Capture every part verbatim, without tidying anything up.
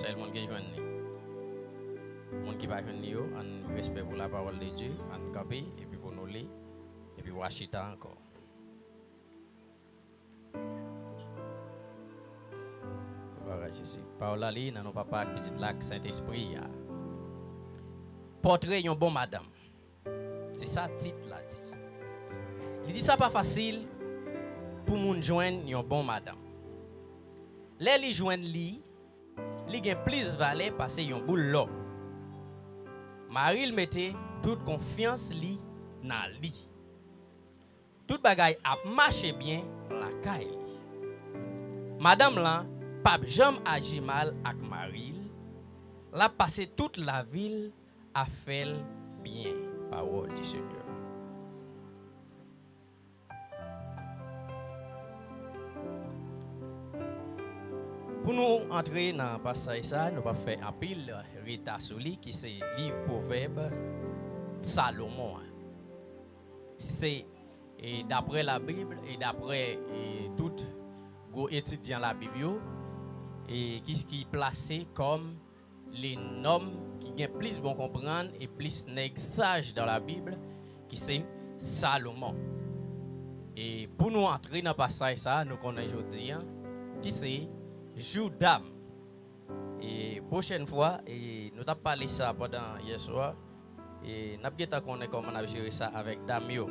Sèl moun ki jwenn li. Moun ki pa jwenn li yo, an respè pou la parole de Dieu, ann kanpe, epi pou nou li, epi w a chita ankò. Glwa a Jezi. Pawòl la li nan non Papa ak Pitit la ak Sentespri a. Pòtre yon bon madanm. Se sa tit la di. Li di sa pa fasil pou moun jwenn yon bon madanm. Lè li jwenn li, li gen plis valè pase yon boul lò. Mari l mete tout konfyans li nan li. Tout bagay ap mache byen lakay li. Madanm lan p ap janm aji mal ak mari l. L ap pase tout lavi l a fè l byen. Pawòl di Senyè. Pou nou antre nan pasaj sa, nou p ap fè anpil reta sou li, ki se liv Pwovèb Salomon an. Se, e, daprè Labib e daprè, e, tout gwo etidyan Labib yo, e, ki, ki plase kòm le nonm ki gen plis bon konprann e plis nèg saj dans la Bible, ki se Salomon. E pou nou antre nan pasaj sa a, nou konnen jodi a, ki se jou dam. E pwochèn fwa, e nou t ap pale sa pandan yè swa, e n ap gentan konnen kòman n ap jere sa avèk dam yo.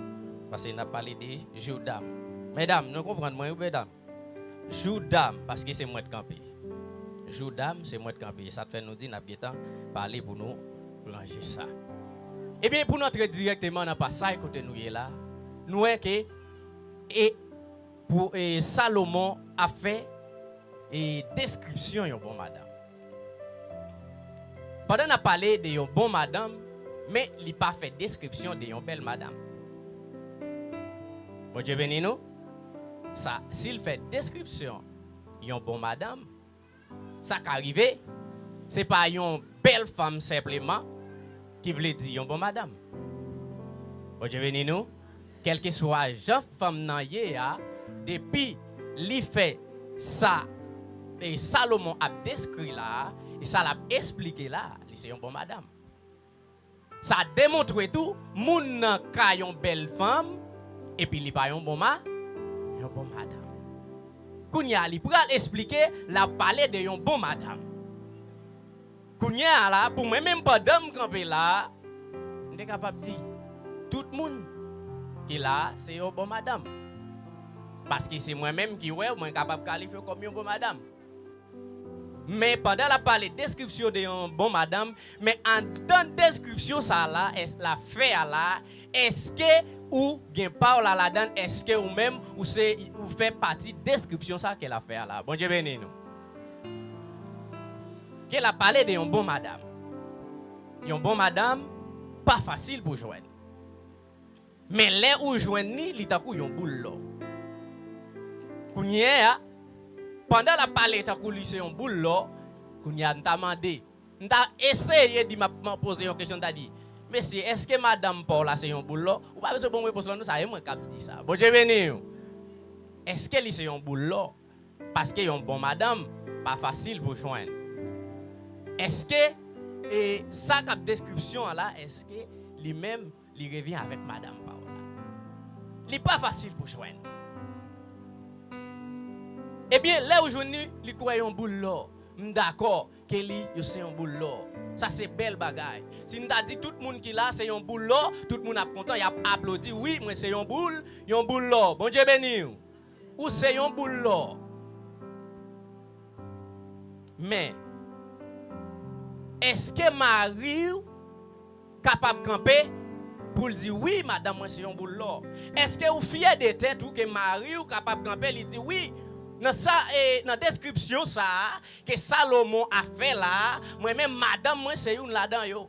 Paske n ap pale de jou dam. Medam, nou konprann mwen, wi, medam? Jou dam, paske se mwen t kanpe. Jou dam, se mwen t kanpe. E sa t fè nou di n ap gentan pale pou nou ranje sa. Ebyen, pou n antre dirèkteman nan pasaj kote nou ye la, nou wè ke e pou, e, Salomon ap fè, e, deskripsyon yon bon madanm. Pandan n ap pale de yon bon madanm, men li pa fè deskripsyon de yon bèl madanm. Bondye beni nou. Sa, si l fè deskripsyon yon bon madanm, sa ka rive, se pa yon bèl fanm senpleman ki vle di yon bon madanm. Bondye beni nou. Kèlkeswa jan fanm nan ye a, depi li fè sa, e, Salomon ap deskri la a, e sa l ap esplike la a, li se yon bon madanm. Sa demontre tou, moun nan ka yon bèl fanm, epi li pa yon bon ma, yon bon madanm. Kounye a, li pral esplike, l ap pale de yon bon madanm. Kounye a la, pou mwen menm, pandan m kanpe la a, m te kapab di, tout moun ki la a, se yon bon madanm. Paske se mwen menm ki wè, mwen kapab kalifye w kòm yon bon madanm. Men pandan l ap pale deskripsyon de yon bon madanm, men anndan deskripsyon sa a la, èske l ap fè a la, èske ou gen pa w la ladan l? Èske ou menm, ou se, ou fè pati deskripsyon sa a ke l ap fè a la? Bondye beni nou. Ke l ap pale de yon bon madanm. Yon bon madanm pa fasil pou jwenn. Men lè ou jwenn li, li tankou yon boul lò. Kounye a, pandan l ap pale tankou li se yon boul lò, kounye a, m ta mande, m ta eseye di, m ap, m ap poze yon kesyon, m ta di, mesye, èske madanm pa w la se yon boul lò? Ou pa bezwen ban m repons lan non, sa e mwen k ap di sa. Bondye beni w. Èske li se yon boul lò? Paske yon bon madanm pa fasil pou jwenn. Èske, e, sa k ap deskripsyon an la, èske li menm li revyen avèk madanm pa w la? Li pa fasil pou jwenn. Ebyen, lè ou jwenn li, li kwè yon boul lò. M dakò ke li, yo se yon boul lò. Sa se bèl bagay. Si n ta di tout moun ki la se yon boul lò, tout moun ap kontan, y ap aplodi. Wi, mwen se yon boul, yon boul lò. Bondye beni w. Ou se yon boul lò. Men, èske mari w kapab kanpe pou l di, wi, madanm mwen se yon boul lò? Èske ou fyè de tèt ou ke mari w kapab kanpe, li di, wi, nan sa, e, nan deskripsyon sa a ke Salomon a fè la a, mwen menm, madanm mwen se youn ladan yo?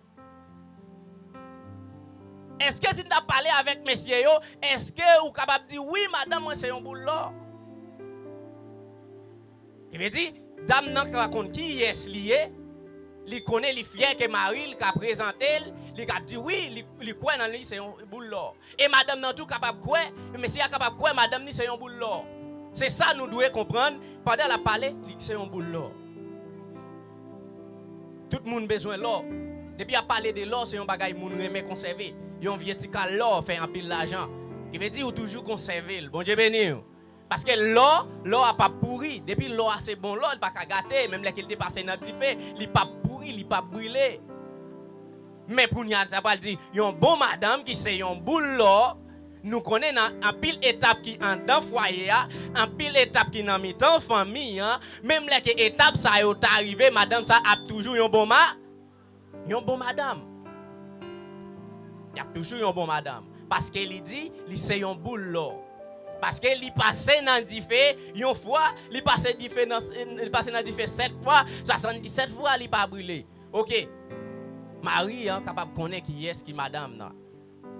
Èske si n ta pale avèk mesye yo, èske ou kapab di, wi, madanm mwen se yon boul lò? Ki vle di, dam nan ka konn kiyès li ye, li konnen li fyè ke mari l ka prezante l, li ka di wi, li, li kwè nan li se yon boul lò. E madanm nan tou kapab kwè, mesye a kapab kwè madanm ni se yon boul lò. Se sa nou dwe konprann, pandan l ap pale, li se yon boul lò. Tout moun bezwen lò. Depi y ap pale de lò, se yon bagay moun renmen konsève. Yon vye ti kal lò fè anpil lajan. Ki vle di ou toujou konsève l. Bondye beni w. Paske lò, lò a p ap pouri. Depi lò a se bon lò, li pa ka gate. Menm lè ke l te pase nan dife, li p ap pouri, li p ap brile. Men kounye a, sa pral di, yon bon madanm ki se yon boul lò, nou konnen nan anpil etap ki anndan fwaye a, anpil etap ki nan mitan fanmi an, menm lè ke etap sa yo ta rive, madanm sa ap toujou yon bon ma, yon bon madanm. Y ap toujou yon bon madanm. Paske li di, li se yon boul lò. Paske li pase nan dife yon fwa, li pase dife nan, li pase nan dife sèt fwa, swasanndisèt fwa, li pa brile. Oke. Mari an kapab konnen kiyès ki madanm nan.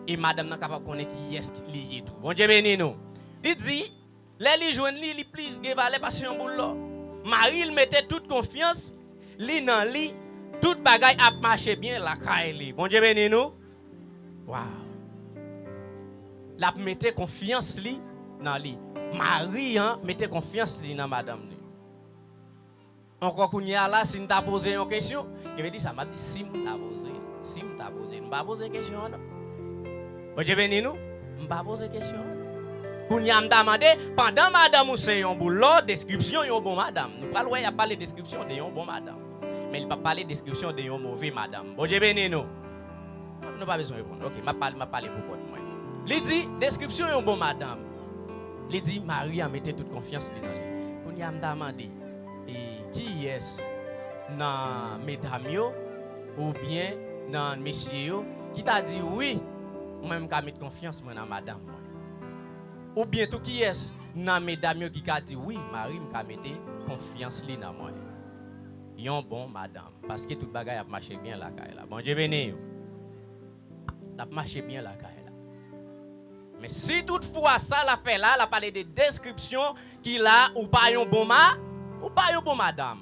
E madanm nan kapab konnen kiyès li ye tou. Bondye beni nou. Li di, lè li jwenn li, li plis gen valè pase yon boul lò. Mari l mete tout konfyans li nan li, tout bagay ap mache byen lakay li. Bondye beni nou. Waw. L ap mete konfyans li nan li. Mari an mete konfyans li nan madanm li. Ankò kounye a la, si n ta poze yon kesyon, ki vle di sa, m ap di, si m ta poze, si m ta poze, m pa poze kesyon an non. Bondye beni nou, m pa poze kesyon an non. Kounye a, m ta mande, pandan madanm ou se yon boul lò, deskripsyon yon bon madanm. Nou pral wè, y ap pale deskripsyon de yon bon madanm. Men li p ap pale deskripsyon de yon move madanm. Bondye beni nou. Nou pa bezwen reponn. Oke, m ap pale, m ap pale pou kont mwen. Li di, deskripsyon yon bon madanm. Li di, mari an mete tout konfyans li nan li. Kounye a, m ta mande, e kiyès nan medam yo oubyen nan mesye yo ki ta di, wi, mwen, m ka met konfyans mwen nan madanm mwen? Oubyen tou, kiyès nan medam yo ki ka di, wi, mari m ka mete konfyans li nan mwen? Yon bon madanm. Paske tout bagay ap mache byen lakay la. Bondye beni w. L ap mache byen lakay la. Men si tout fwa sa l ap fè la, l ap pale de deskripsyon ki la, ou pa yon bon ma, ou pa yon bon madanm.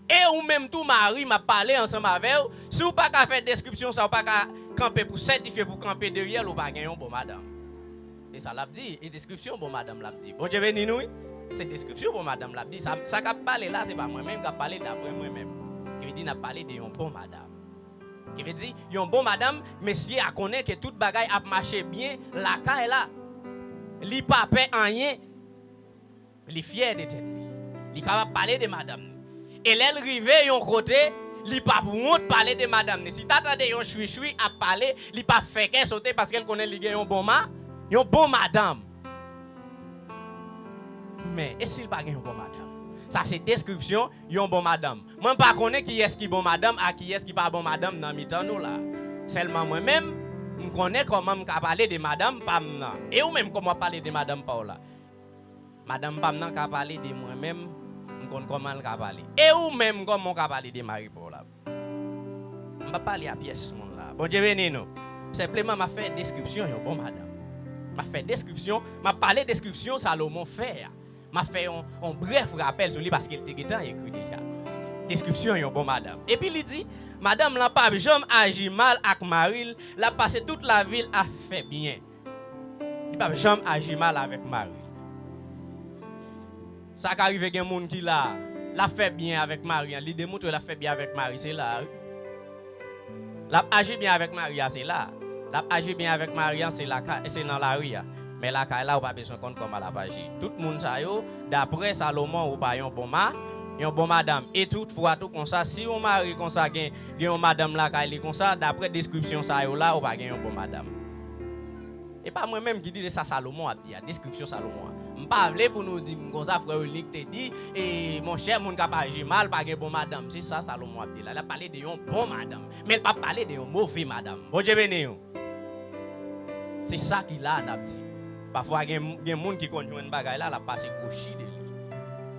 E ou menm tou, mari, m ap pale ansanm avè w, si w pa ka fè deskripsyon sa, w pa ka kanpe pou sètifye, pou kanpe dèyè l, ou pa gen yon bon madanm. E sa l ap di, e deskripsyon bon madanm l ap di. Bondye beni nou, wi. Se deskripsyon bon madanm l ap di. Sa, sa k ap pale la, se pa mwen menm k ap pale, daprè mwen menm. Ki vle di, n ap pale de yon bon madanm. Ki vle di, yon bon madanm, mesye a konnen ke tout bagay ap mache byen lakay la. Li pa pè anyen. Li fyè de tèt li. Li kapab pale de madanm ni. E lè l rive yon kote, li p ap wont pale de madanm ni. Si ta tande yon chwichwi ap pale, li p ap fè kè sote paske l konnen li gen yon bon ma, yon bon madanm. Men, e si l pa gen yon bon madanm? Sa se deskripsyon yon bon madanm. Mwen pa konnen kiyès ki bon madanm ak kiyès ki pa bon madanm nan mitan nou la. Sèlman mwen menm, m konnen kòman m ka pale de madanm pa m nan. E ou menm, kòman w ap pale de madanm pa w la? Madanm pa m nan ka pale de mwen menm, m konn kòman l ka pale. E ou menm, kòman w ka pale de mari pa w la? M p ap pale a pyès moun la. Bondye beni nou. Senpleman, m ap fè deskripsyon yon bon madanm. M ap fè deskripsyon, m ap pale deskripsyon Salomon fè a. M ap fè yon, yon brèf rapèl sou li paske l te gentan ekri deja. Deskripsyon yon bon madanm. Epi li di, madanm lan p ap janm aji mal ak mari l, l ap pase tout lavi l ap fè byen. Li p ap janm aji mal avèk mari l. Sa ka rive gen moun ki la, l ap fè byen avèk mari an, li demontre l ap fè byen avèk mari, se la a, wi. L ap aji byen avèk mari a, se la. L ap aji byen avèk mari an, se lakay, se nan lari a. Men lakay la, ou pa bezwen konn kòman l ap aji. Tout moun sa yo, daprè Salomon, ou pa yon bon ma, yon bon madanm. E toutfwa tou konsa, si yon mari konsa gen, gen yon madanm lakay li konsa, daprè deskripsyon sa yo la, ou pa gen yon bon madanm. E pa mwen menm ki di, se sa Salomon ap di a, deskripsyon Salomon an. M pa vle pou nou di m konsa, frè Wilnick te di, e monchè, moun k ap aji mal pa gen bon madanm. Se sa Salomon ap di la. L ap pale de yon bon madanm, men l p ap pale de yon move madanm. Bondye beni w. Se sa ki la n ap di. Pafwa gen, gen moun ki konn jwenn bagay la, l ap pase gwo chi de li.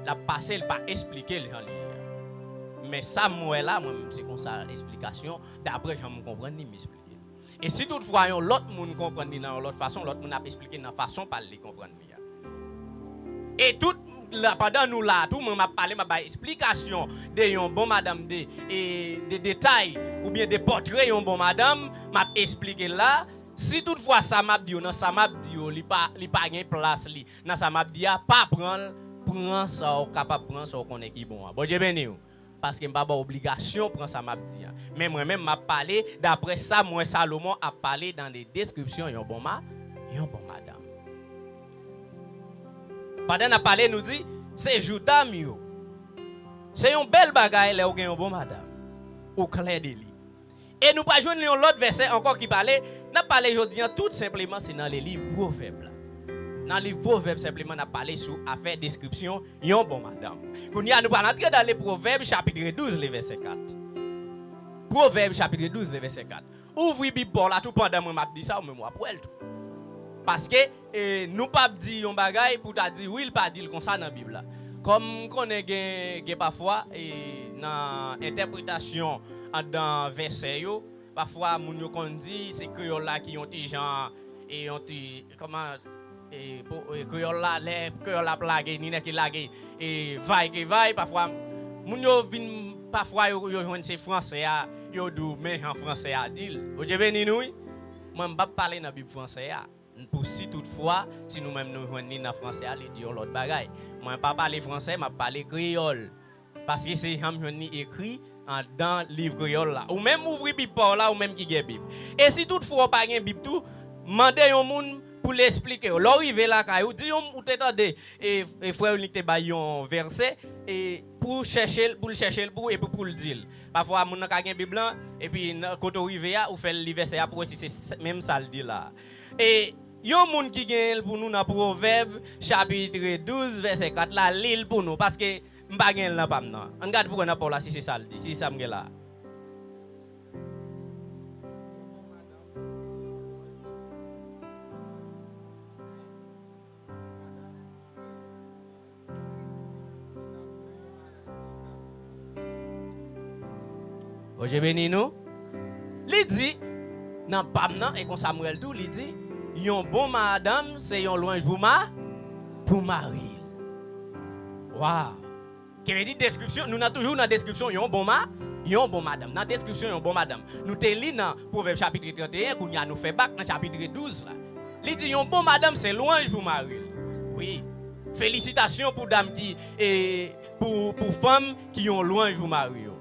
L ap pase, l pa esplike l jan li ye a. Men sa m wè la, mwen menm, se konsa esplikasyon, daprè jan m konprann li, m esplike. E si toutfwa yon lòt moun konprann li nan yon lòt fason, lòt moun ap esplike nan fason pa l li konprann li a. E tout la, pandan nou la tou, mwen m ap pale, m ap bay esplikasyon de yon bon madanm, de, e, de detay oubyen de pòtre yon bon madanm, m ap esplike l la. Si toutfwa sa m ap di yo, nan sa m ap di yo, li pa, li pa gen plas li nan sa m ap di a, pa pran l, pran sa w kapab pran, sa w konnen ki bon an. Bondye beni w. Paske m pa ba w obligasyon pran sa m ap di an. Men mwen menm, m ap pale daprè sa m wè Salomon ap pale nan de deskripsyon yon bon ma, yon bon madanm. Pandan n ap pale, nou di, se jou dam yo. Se yon bèl bagay lè w gen yon bon madanm. Ou klè de li. E nou pral jwenn yon lòt vèsè ankò ki pale, n ap pale jodi an tout senpleman, se nan le liv Pwovèb la. Nan liv Pwovèb, senpleman, n ap pale sou afè deskripsyon yon bon madanm. Kounye a, nou pral antre dans le Pwovèb, chapitre douz, le vèsè kat. Pwovèb, chapitre douz, le vèsè kat. Ouvri Bib pa w la tou, pandan mwen m ap di sa, ou menm w ap wè l tou. Paske, e, nou p ap di yon bagay pou ta di wi, l pa di l konsa nan Bib la. Kòm m konnen gen, gen pafwa, e, nan entèpretasyon anndan vèsè yo, pafwa moun yo konn di se kreyòl la ki yon ti jan, e, yon ti, kòman, e, po, e, kreyòl la, lè kreyòl la ap lage, ni nèg ki lage, e, vay ke vay, pafwa moun yo vin, pafwa yo, yo jwenn se fransè a, yo di w men jan fransè a di l. Bondye beni nou, wi. Mwen, m p ap pale nan Bib fransè a. Pou si toutfwa, si nou menm nou jwenn li nan fransè a, li di yon lòt bagay. Mwen pa pale fransè, m ap pale kreyòl. Paske se jan m jwenn li ekri anndan liv kreyòl la. Ou menm ouvri Bib pa w la, ou menm ki gen Bib. E si toutfwa w pa gen Bib tou, mande yon moun pou l esplike w. Lè w rive lakay ou, di yon, ou te tande, e, e frè Wilnick te bay yon vèsè, e pou chèche l, pou l chèche l pou, epi pou l di l. Pafwa, moun nan ka gen Bib lan, epi nan, kote w rive a, ou fè l li vèsè a pou wè si se s-, menm sa l di la. E yon moun ki genyen l pou nou nan Pwovèb, chapitre douz, vèsè kat la, li l pou nou, paske m pa gen l nan pa m nan. Ann gade pou wè nan pa w la si se sa l di, si se sa m gen la. Bondye beni nou. Li di, nan pa m nan, e konsa m wè l tou, li di, yon bon madanm se yon lwanj pou ma, pou mari l. Waw. Ki vle di deskripsyon, nou nan toujou nan deskripsyon yon bon ma, yon bon madanm. Nan deskripsyon yon bon madanm. Nou te li nan Pwovèb chapitre trannteyen, kounye a nou fè bak nan chapitre douz la. Li di yon bon madanm se lwanj pou mari l. Wi. Felisitasyon pou dam ki, e, pou, pou fanm ki yon lwanj pou mari yo.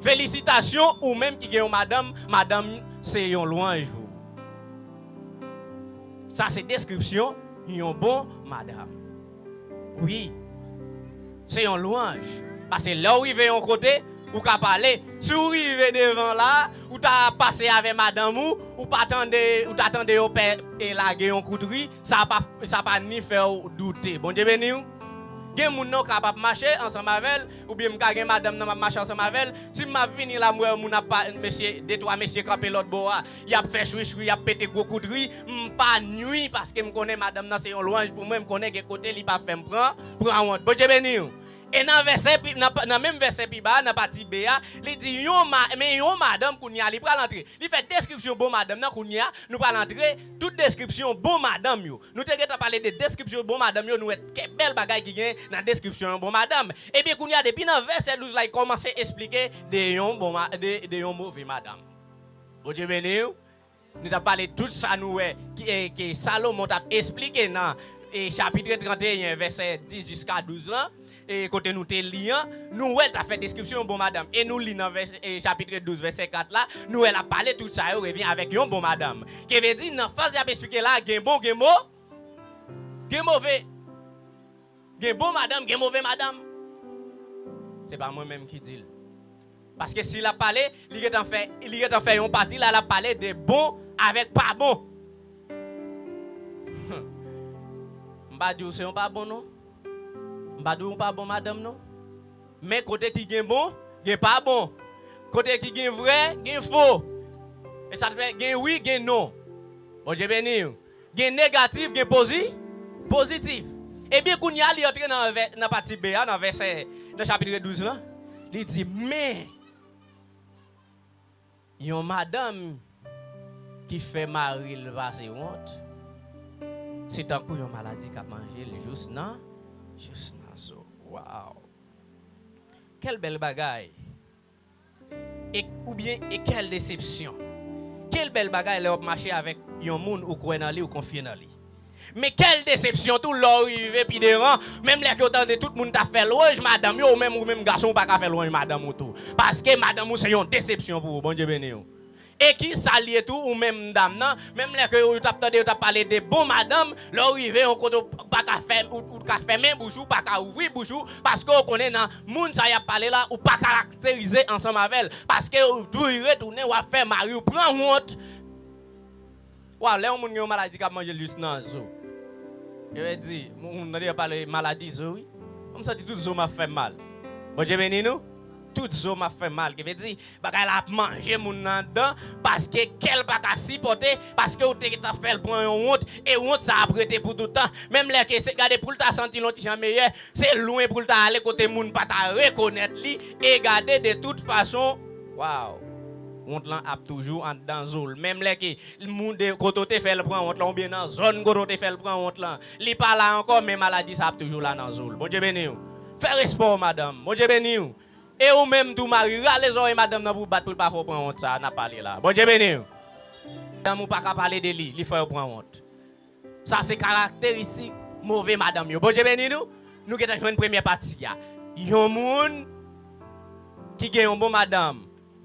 Felisitasyon ou menm ki gen yon madanm, madanm se yon lwanj pou ou. Sa se deskripsyon yon bon madanm. Wi. Se yon lwanj. Paske lè w rive yon kote, ou ka pale. Si w rive devan la, ou ta pase avè madanm ou, ou pa tande, ou ta tande yo pè e lage yon kout ri, sa pa, sa pa ni fè w doute. Bondye beni w. Gen moun nan w ka p ap mache ansanm avè l, oubyen m ka gen madanm nan m ap mache ansanm avè l. Si m ap vini la, m wè yon moun ap pa, mesye, de twa mesye kanpe lòt bò a, y ap fè chwi chwi, y ap pete gwo kout ri, m pa nwi paske m konnen madanm nan se yon lwanj pou mwen, m konnen gen kote li pa fè m pran, pran wont. Bondye beni w. E nan vèsè pi, nan, nan menm vèsè pi ba a, nan pati B a, li di yon ma, men yon madanm kounye a, li pral antre. Li fè deskripsyon bon madanm nan, kounye a, nou pral antre tout deskripsyon bon madanm yo. Nou te gentan pale de deskripsyon bon madanm yo, nou wè kèk bèl bagay ki gen nan deskripsyon yon bon madanm. Ebyen, kounye a, depi nan vèsè douz la, li kòmanse esplike de yon bon ma-, de, de yon move madanm. Bondye beni w. Nou t ap pale tout sa nou wè ki, e, ke Salomon t ap esplike nan, e, chapitre trannteyen, vèsè dis jiska douz lan, e, kote nou te li an, nou wè l t ap fè deskripsyon yon bon madanm. E nou li nan vèsè, e, chapitre douz, vèsè kat la, nou wè l ap pale tout sa yo, revyen avèk yon bon madanm. Ki vle di, nan fraz y ap esplike la, gen bon, gen mo-, gen move. Gen bon madanm, gen move madanm. Se pa mwen menm ki di l. Paske si l ap pale, li gentan fè, li gentan fè yon pati la, l ap pale de bon avèk pa bon. M pa di w se yon pa bon non. M pa di w yon pa bon madanm non. Men kote ki gen bon, gen pa bon. Kote ki gen vrè, gen fo. E sa fè gen wi, gen non. Bondye beni w. Gen negatif, gen pozi-, pozitif. Ebyen, kounye a, li antre nan vè-, nan pati B a, nan vèsè, nan chapitre douz lan. Li di, men, yon madanm ki fè mari l pase wont, se tankou yon maladi k ap manje l jous nan, jous nan zo. Waw! Kèl bèl bagay! E, oubyen, e kèl desepsyon! Kèl bèl bagay lè w ap mache avèk yon moun ou kwè nan li, ou konfye nan li. Men kèl desepsyon tou lè w rive pi devan, menm lè ke w tande tout moun t ap fè lwanj madanm yo, ou menm, ou menm gason, ou pa ka fè lwanj madanm ou tou. Paske madanm ou se yon desepsyon pou ou. Bondye beni w. E ki sa l ye tou, ou menm dam nan, menm lè ke ou t ap tande yo t ap pale de bon madanm, lè w rive yon kote ou pa ka fè, ou, ou ka fèmen bouch ou, pa ka ouvri bouch ou, paske ou konnen nan moun sa y ap pale la, ou pa karakterize ansanm avè l, paske ou tou retounen w ap fè mari w pran wont. Wa, lè yon moun gen yon maladi k ap manje l jis nan zo. Ki vle di, moun, moun nan deja pale maladi zo, wi. Mwen santi tout zo m ap fè m mal. Bondye beni nou. Tout zo m ap fè m mal. Ki vle di, bagay la ap manje moun nan anndan, paske kè l pa ka sipòte, paske ou te gentan fè l pran yon wont, e wont sa ap rete pou tout tan. Menm lè ke se, gade pou l ta santi l yon ti jan meyè, se lwen pou l ta ale kote moun pa ta rekonèt li, e gade de tout fason, waw, wont lan ap toujou anndan zo l. Menm lè ke moun de kote w te fè l pran wont lan, oubyen nan zòn kote w te fè l pran wont lan, li pa la ankò, men maladi sa ap toujou la nan zo l. Bondye beni w. Fè respè w, madanm. Bondye beni w. E ou menm tou, mari, rale zòrèy madanm nan pou w bat pou l pa fè w pran wont sa a n ap pale la. Bondye beni w. Madanm ou pa ka pale de li, li fè w pran wont. Sa se karakteristik move madanm yo. Bondye beni nou. Nou gentan jwenn premyè pati a. Yon moun ki gen yon bon madanm,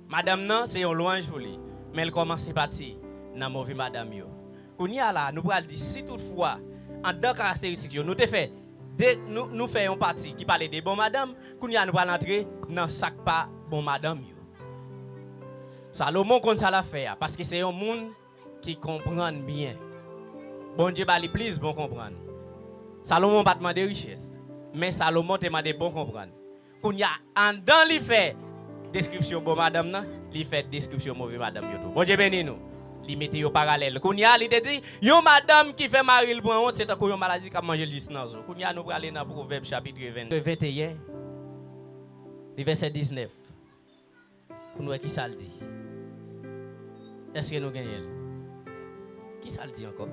madanm nan se yon lwanj pou li. Men l kòmanse pati nan move madanm yo. Kounye a la, nou pral di si toutfwa, anndan karakteristik yo, nou te fè de, nou, nou fè yon pati ki pale de bon madanm, kounye a nou pral antre nan sa k pa bon madanm yo. Salomon konn sa l ap fè a, paske se yon moun ki konprann byen. Bondye ba li plis bon konprann. Salomon pa t mande richès, men Salomon te mande bon konprann. Kounye a, anndan li fè deskripsyon bon madanm nan, li fè deskripsyon move madanm yo tou. Bondye beni nou. Li mete yo paralèl. Kounye a, li te di, yon madanm ki fè mari l pran wont, se tankou yon maladi k ap manje l jis nan zo. Kounye a, nou prale nan Pwovèb chapit ven, venteyen, li vèsè diznèf. Pou n wè ki sa l di. Èske nou genyen l? Ki sa l di ankò?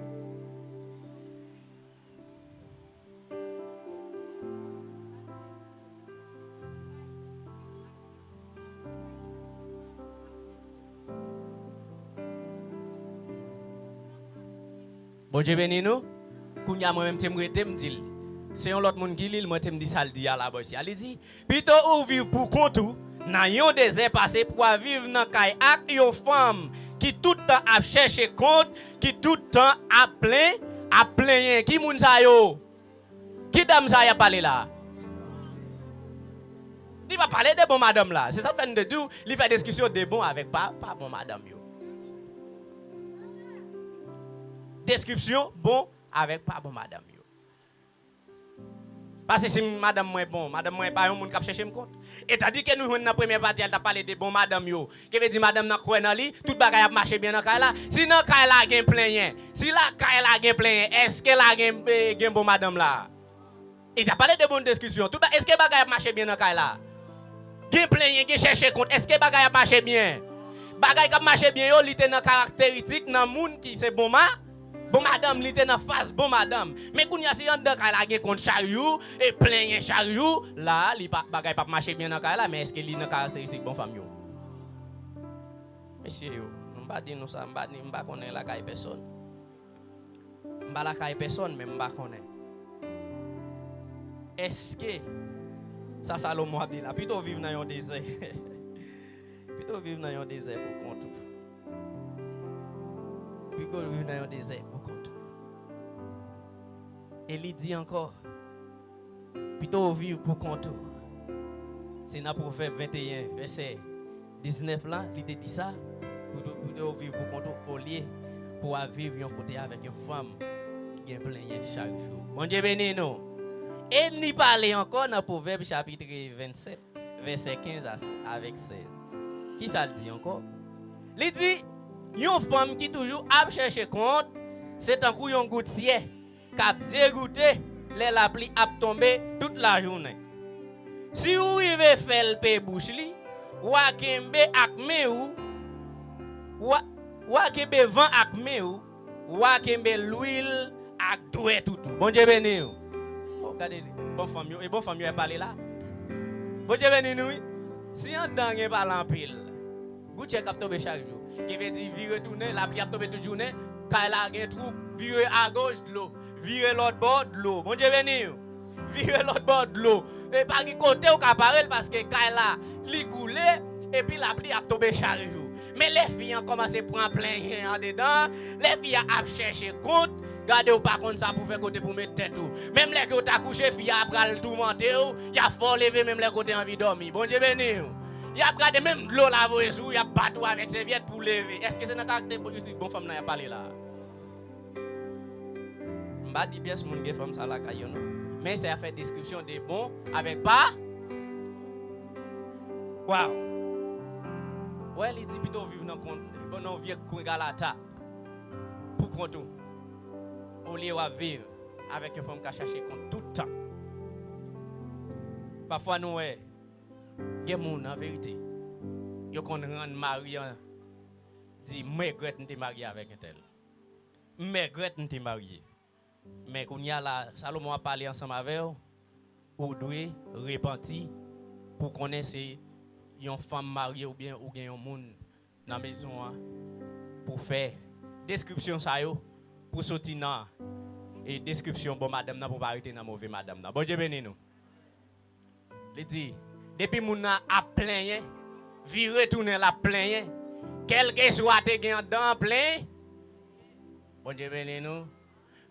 Bondye beni nou. Kounye a, mwen menm, te m rete, m di l. Se yon lòt moun ki li l, mwen te m di sa l di a la bò isi a. Li di, pito ou viv pou kont ou nan yon dezè pase pou w ap viv nan kay ak yon fanm ki tout tan ap chèche kont, ki tout tan ap plen, ap plenyen. Ki moun sa yo? Ki dam sa y ap pale la? Li pa pale de bon madanm la. Se sa k fè n te di w, li fè deskisyon de bon avèk pa, pa bon madanm yo. Deskripsyon bon avèk pa bon madanm yo. Paske si madanm mwen bon, madanm mwen pa yon moun k ap chèche m kont. E tandike nou jwenn nan premyè pati a, l t ap pale de bon madanm yo. Ki vle di madanm nan kwè nan li, tout bagay ap mache byen nan kay la. Si nan kay la gen plenyen, si lakay la gen plenyen, èske la gen, eh, gen bon madanm la? E t ap pale de bon deskisyon. Tout ba-, èske bagay ap mache byen nan kay la? Gen plenyen, gen chèche kont. Èske bagay ap mache byen? Bagay k ap mache byen yo, li te nan karakteristik nan moun ki se bon ma-, bon madanm, li te nan faz bon madanm. Men kounye a, si anndan kay la gen kont chak jou, e plenyen chak jou, la, li pa, bagay p ap mache byen nan kay la, men èske li nan karakteristik bon fanm yo? Mesye yo, m pa di nou sa, m pa di, m pa konnen lakay pèsòn. M pa lakay pèsòn, men m pa konnen. Èske sa Salomon ap di la, pito w viv nan yon dezè. Pito w viv nan yon dezè pou kont ou. Pito w viv nan yon dezè pou kont ou. E li di ankò, pito w viv pou kont ou. Se nan Pwovèb venteyen, vèsè diznèf la, li te di sa, pou, pou, pou w viv pou kont ou, olye pou w ap viv yon kote avèk yon fanm ki gen plenyen chak jou. Bondye beni nou. E li pale ankò nan Pwovèb chapit vennsèt, vèsè kenz a, avèk sèz. Ki sa l di ankò? Li di, yon fanm ki toujou ap chèche kont, se tankou yon gout syè k ap degoute lè lapli ap tonbe tout lajounen. Si ou rive fè l pe bouch li, w a kenbe ak men ou, w a, w a kenbe van ak men ou, w a kenbe lwil ak dwèt ou tou. Bondye beni w. Oh, gade, bon fanm yo, e bon fanm yo ap pale la. Bondye beni nou, wi. Si anndan gen pale anpil, gout syè k ap tonbe chak jou. Ki vle di vire tounen, lapli ap tonbe tout jounen, kay la gen twou, vire agoch, dlo. Vire lòt bò, dlo. Bondye beni w. Vire lòt bò, dlo. E pa gen kote w ka pare l paske kay la, li koule, epi lapli ap tonbe chak jou. Men lè fi an kòmanse pran plenyen andedan, lè fi a ap chèche kont, gade w pa konn sa pou fè kote pou met tèt ou. Menm lè ke w ta kouche, fi a pral toumante w, y ap fè w leve menm lè kote anvi dòmi. Bondye beni w. Y ap gade menm dlo la voye sou ou, y ap bat ou avèk sèvyèt pou w leve. Èske se nan karakteristik bon fanm nan y ap pale la a? M pa di pyès moun gen fanm sa lakay yo non. Men sa fè deskripsyon de bon avèk pa. Waw. Wè, li di pito w viv nan kont, nan yon vye kwen galata pou kont ou. Olye w ap viv avèk yon fanm k ap chache kont tout tan. Pafwa nou wè, gen moun an verite, yo konn rann mari an di, "M regrèt m te marye avèk entèl. M regrèt m te marye." Men kounye a la, Salomon ap pale ansanm avè w, ou dwe repanti pou konnen se yon fanm marye oubyen ou gen yon moun nan mezon an pou fè deskripsyon sa yo, pou soti nan, e, deskripsyon bon madanm nan, pou pa rete nan move madanm nan. Bondye beni nou. Li di, depi moun nan ap plenyen, vire tounen l ap plenyen, kèlkeswa te gen anndan an plenyen. Bondye beni nou.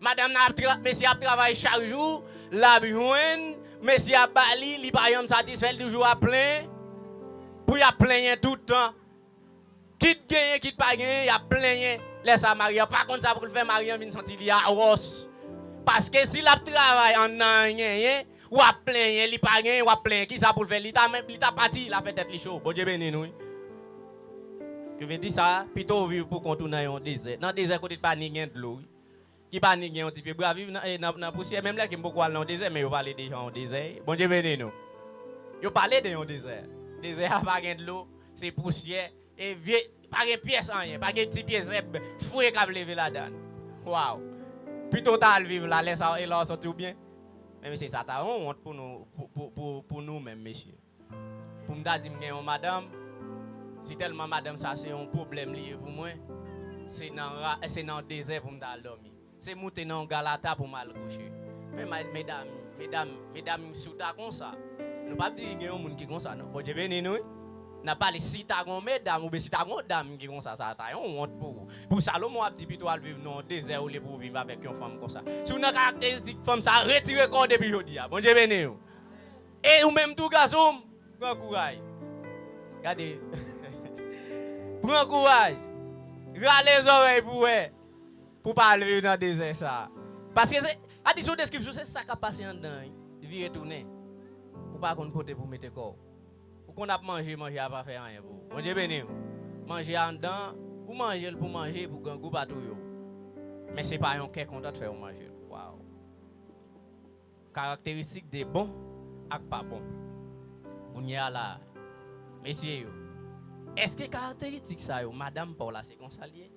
Madanm nan ap tra-, mesye ap travay chak jou, l ap jwenn, mesye ap ba li, li pa janm satisfè, li toujou ap plenyen. Pou y ap plenyen tout tan. Kit genyen, kit pa genyen, y ap plenyen. Lè sa, mari an pa konn sa pou l fè, mari an vin santi li awòs. Paske si l ap travay anndan an genyen, w ap plenyen, li pa genyen, w ap plenyen. Kisa pou l fè? Li ta menm, li ta pati, l ap fè tèt li cho. Bondye beni nou, wi. Ki vle di sa, pito w viv pou kont ou nan yon dezè. Nan dezè kote pa ni gen dlo, wi. Ki pa ni gen yon ti pye bwa viv nan, e, nan, nan pousyè. Menm lè ke m poko al nan yon dezè, men yo pale de yon dezè. Bondye beni nou. Yo pale de yon dezè. Dezè a pa gen dlo, se pousyè. E vye, pa gen pyès anyen, pa gen ti pye zèb fre k ap leve ladan l. Waw. Pito w ta al viv la, lè sa, e la w santi w byen. Men mesye, sa ta yon wont pou nou, pou, pou, pou, pou nou menm, mesye. Pou m ta di m gen yon madanm, si tèlman madanm sa se yon pwoblèm li ye pou mwen, se nan ra-, se nan dezè pou m ta al dòmi. Se moute nan yon galata pou m al kouche. Men ma-, medam, medam, medam, si w ta konsa, nou p ap di gen yon moun ki konsa, non. Bondye beni nou, wi. N ap pale si ta gen yon medam, oubyen si ta gen yon dam ki konsa, sa ta yon wont pou ou. Pou Salomon ap di pito al viv nan yon dezè olye pou w viv avèk yon fanm konsa. Si w nan karakteristik fanm sa, retire kò w depi jodi a. Bondye beni w. E ou menm tou, gason m, pran kouraj. Gade. Pran kouraj. Rale zòrèy pou wè. Pou pa al viv nan dezè sa. Paske se, a di sou deskripsyon, se sa k ap pase anndan an, wi. Vire tounen. Ou pa konn kote pou mete kò w. Ou konn ap manje, manje a pa fè anyen pou ou. Bondye beni w. Manje a anndan, ou manje l pou manje, pou grangou pa touye w. Men se pa yon kè kontan k fè w manje l. Waw. Karakteristik de bon ak pa bon. Kounye a la, mesye yo, èske karakteristik sa yo, madanm pa w la, se konsa l ye?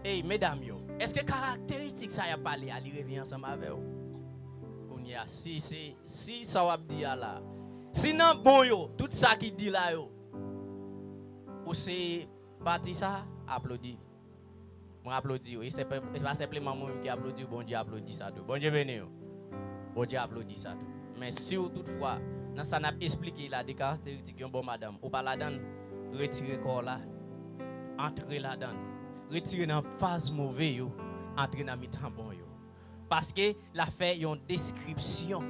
Ey, medam yo, èske karakteristik sa y ap pale a, li revyen ansanm avè w? Kounye a, si se, si sa w ap di a la, si nan bon yo, tout sa ki di la yo, ou se pati sa, aplodi. Mwen aplodi w. E se pa, e pa senpleman mwen menm ki aplodi w, Bondye aplodi sa tou. Bondye beni w. Bondye aplodi sa tou. Men si w toutfwa, nan sa n ap esplike la, de karakteristik yon bon madanm, ou pa ladan l, retire kò w la, antre ladan l. Retire nan faz move yo, antre nan mitan bon yo. Paske l ap fè yon deskripsyon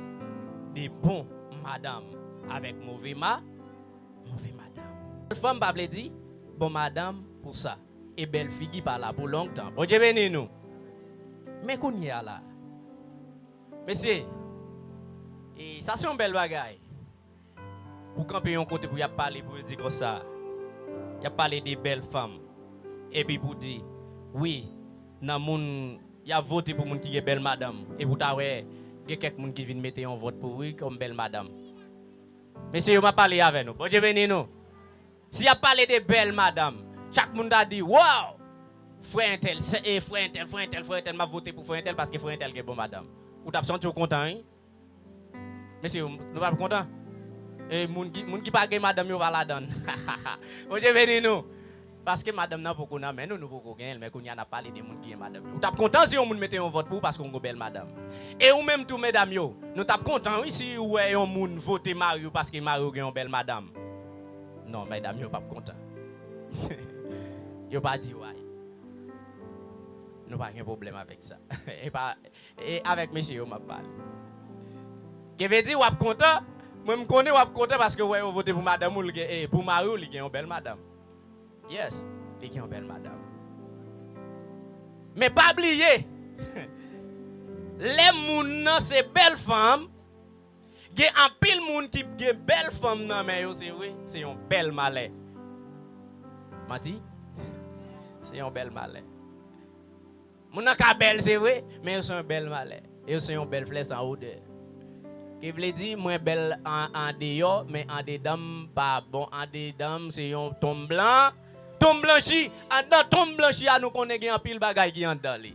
de bon madanm avèk move ma-, move madanm. Fanm pa vle di bon madanm pou sa. E bèl figi pa la pou longtan. Bondye beni nou. Men kounye a la. Mesye, e sa se yon bèl bagay. Pou kanpe yon kote pou y ap pale, pou yo di konsa, y ap pale de bèl fanm. Epi pou di, wi, nan moun, y ap vote pou moun ki gen bèl madanm. Epi w ta wè, gen kèk moun ki vin mete yon vòt pou wi kòm bèl madanm. Mesye yo, m ap pale avè nou. Bondye beni nou. Si y ap pale de bèl madanm, chak moun ta di, waw! Frè entèl, se, e, frè entèl, frè entèl, frè entèl, m ap vote pou frè entèl paske frè entèl gen bon madanm. Ou t ap santi w kontan, wi. Mesye, nou p ap kontan? E, moun ki, moun ki pa gen madanm yo pa ladan l. Bondye beni nou. Paske madanm nan poko nan men nou, nou poko genyen l, men kounye a n ap pale de moun ki gen madanm yo. Ou t ap kontan si yon moun mete yon vòt pou ou paske w gen yon bèl madanm. E ou menm tou, medam yo, nou t ap kontan, wi, si ou wè yon moun vote mari w paske mari w gen yon bèl madanm. Non, medam yo p ap kontan. Yo pa di w anyen. Nou pa gen pwoblèm avèk sa. E pa, e avèk mesye yo m ap pale. Ke vle di w ap kontan, mwen m konnen w ap kontan paske w wè yo vote pou madanm ou, li gen, e pou mari w, li gen yon bèl madanm. Yes, li gen yon bèl madanm. Men pa bliye, lè moun nan se bèl fanm, gen anpil moun ki gen bèl fanm nan men yo, se vre, se yon bèl malè. Manti? Se yon bèl malè. Moun nan ka bèl, se vre, men yo se yon bèl malè. Yo se yon bèl flè san odè. Ki vle di, mwen bèl an, andeyò, men andedan m pa bon. Andedan m se yon tonm blan, tonm blanchi. Anndan tonm blanchi a, nou konnen gen anpil bagay ki anndan li.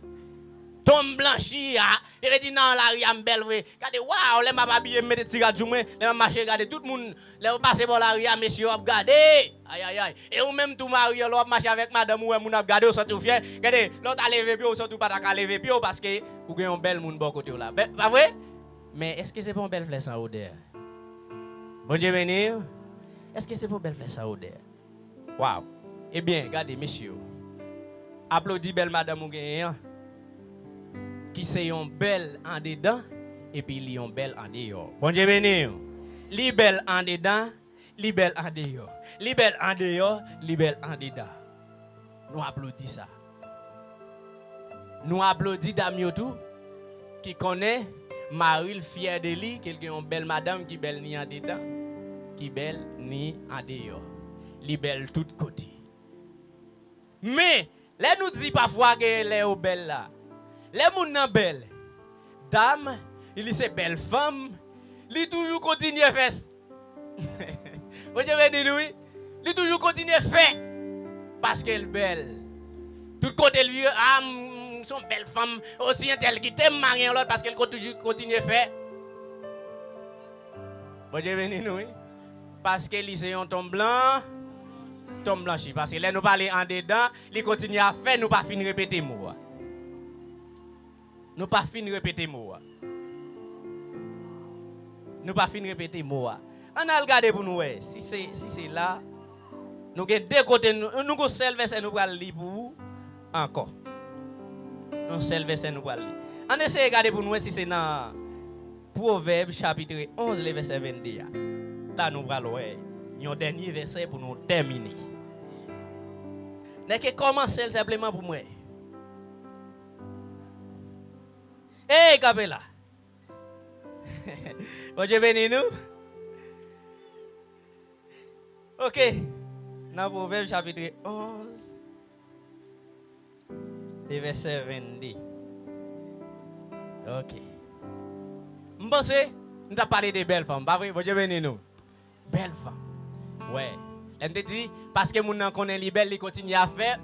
Tonm blanchi a, ki vle di nan lari a m bèl vre. Gade, waw, lè m ap abiye, m mete ti rad jou mwen, lè m ap mache, gade tout moun. Lè w pase bò lari a, mesye yo ap gade. Ayayay. E ou menm tou, mari an, lè w ap mache avèk madanm ou, wè moun ap gade, w santi w fyè. Gade, lè w ta leve pye w, w santi w pa ta ka leve pye w paske ou gen yon bèl moun bò kote w la. Bè, pa vre? Men èske se pa yon bèl flè san odè? Bondye beni w. Èske se pa yon bèl flè san odè? Waw. Ebyen, gade, mesye yo. Aplodi bèl madanm ou genyen an, ki se yon bèl andedan, epi li yon bèl andeyò. Bondye beni w. Li bèl andedan, li bèl andeyò. Li bèl andeyò, li bèl andedan. Nou aplodi sa. Nou aplodi dam yo tou, ki konnen mari l fyè de li, ke l gen yon bèl madanm ki bèl ni andedan, ki bèl ni andeyò. Li bèl tout kote. Men, lè nou di pafwa gen lè yo bèl la, lè moun nan bèl, dam, li se bèl fanm, li toujou kontinye fè s-, Bondye beni nou, wi. Li toujou kontinye fè. Paske l bèl. Tout kote l vire, a, m, m, se yon bèl fanm. O, si entèl kite m, m a gen yon lòt, paske l ko-, toujou kontinye fè. Bondye beni nou, wi. Paske li se yon tonm blan, tonm blanchi. Paske lè nou pale andedan, li kontinye ap fè, nou pa fin repete mo a. Nou pa fin repete mo a. Nou pa fin repete mo a. Ann al gade pou nou wè. Si se, si se la, nou gen de kote, nou, nou gon sèl vèsè nou pral li pou ou ankò. Yon sèl vèsè nou pral li. Ann eseye gade pou nou wè si se nan Pwovèb chapit onz, le vèsè vennde a. La nou pral wè yon dènye vèsè pou nou tèmine. Nèke kòmanse l senpleman pou mwen. Ey, kanpe la. Bondye beni nou. Ok. Nan Pwovèb chapit onz, le vèsè vennde. Ok. M panse, m t ap pale de bèl fanm, pa vre? Bondye beni nou. Bèl fanm. Wè. Lè m te di, paske moun nan konnen li bèl, li kontinye ap fè,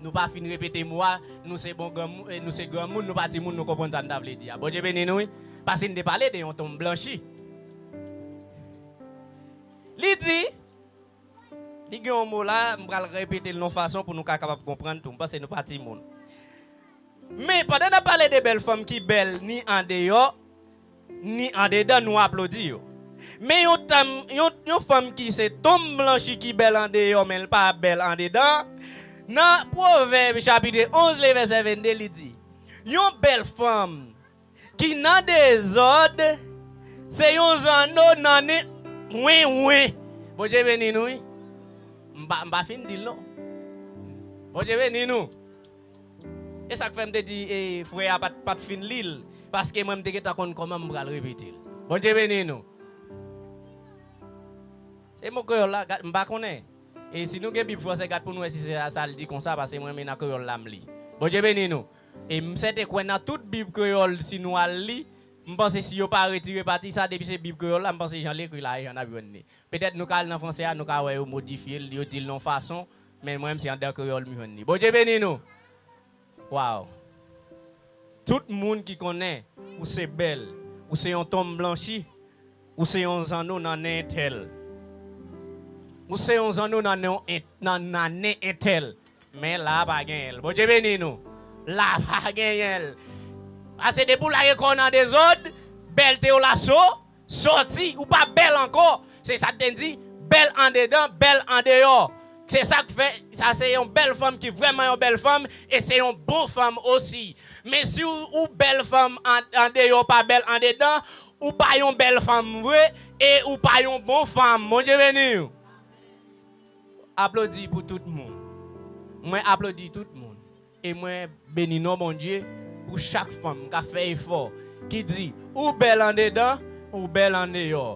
nou pa fin repete mo a, nou se bon granmou-, eh, nou se granmoun, nou pa timoun, nou konprann sa n ta vle di a. Bondye beni nou, wi. Paske n te pale de yon tonm blanchi. Li di, li gen yon mo la, m pral repete l yon fason pou nou ka kapab konprann tou. M panse nou pa timoun. Men, pandan n ap pale de bèl fanm ki bèl ni andeyò, ni andedan, nou aplodi yo. Men yon tanm, yon, yon fanm ki se tonm blanchi ki bèl andeyò, men l pa bèl andedan, nan Pwovèb chapit onz, le vèsè vennde, li di, yon bèl fanm ki nan dezòd, se yon zanno nan nen wen wen. Bondye beni nou, wi. M pa, m pa fin di l, non. Bondye beni nou. E sa k fè m te di, e, frè a pa t, pa t fin li l, paske mwen m te gentan konn kòman m pral repete l. Bondye beni nou. Se mo kreyòl la, gad, m pa konnen. E si nou gen Bib fransè, gad pou nou wè si se sa l di konsa, paske mwen menm nan kreyòl la m li. Bondye beni nou. E m sèten kwè nan tout Bib kreyòl, si nou al li, m panse si yo pa retire pati sa, depi se Bib kreyòl la, m panse jan l ekri la, e jan n ap jwenn li. Petèt nou ka al nan fransè a, nou ka wè yo modifye l, yo di l yon fason, men mwen menm se anndan kreyòl m jwenn li. Bondye beni nou. Waw. Tout moun ki konnen ou se bèl, ou se yon tonm blanchi, ou se yon zanno nan nen entèl. Ou se yon zanno nan nen, nan, nan nen entèl. Men la pa genyen l. Bondye beni nou. La pa genyen l. Pase depi w lage kò w nan dezòd, bèlte w la so, sòti, ou pa bèl ankò. Se sa k te di, bèl andedan, bèl andeyò. Se sa k fè, sa se yon bèl fanm ki vrèman yon bèl fanm, e se yon bon fanm osi. Men si w, ou bèl fanm an, andeyò, pa bèl andedan, ou pa yon bèl fanm vre, e ou pa yon bon fanm. Bondye beni w. Aplodi pou tout moun. Mwen aplodi tout moun. E mwen beni non Bondye pou chak fanm k ap fè efò, ki di, ou bèl andedan, ou bèl andeyò.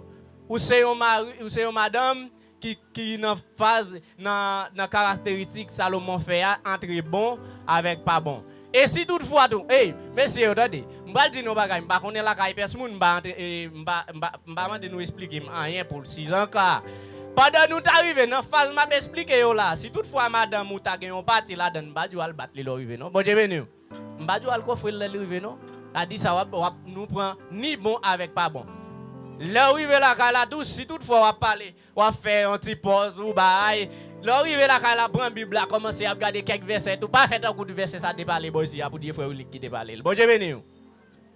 Ou se yon mari, ou se yon madanm ki, ki nan faz, nan, nan karakteristik Salomon fè a, antre bon avèk pa bon. E si toutfwa tou, ey, mesye yo, tande, m pral di nou yon bagay, m pa konnen lakay pès moun, m pa antre, e, m pa, m pa, m pa mande nou esplike m anyen pou l sizanka. Pandan nou ta rive nan faz m ap esplike yo la, si toutfwa madanm ou ta gen yon pati ladan l, m pa di w al bat li lè w rive non. Bondye beni w. M pa di w al kofre l lè l rive non. Sa di sa w ap, w ap nou pran ni bon avèk pa bon. Lè w rive lakay la tou, si toutfwa w ap pale, w ap fè yon ti pòz ou bay. Lè w rive lakay la, pran Bib la, kòmanse ap gade kèk vèsè tou. Pa fè tankou vèsè sa te pale bò isi a pou di e frè Wilnick ki te pale l. Bondye beni w.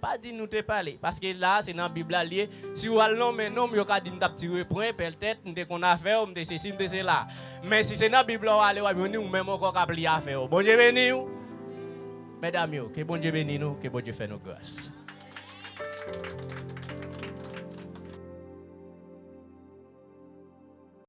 Pa di nou te pale, paske la se nan Bib la l ye. Si w al nonmen non m, yo ka di m t ap tire pwen, pètèt m te konn afè w, m te sesi, m te sela. Men si se nan Bib la w ale, w ap jwenn ou menm ankò k ap li afè w. Bondye beni w. Medam yo, ke Bondye beni nou, ke Bondye fè nou gras.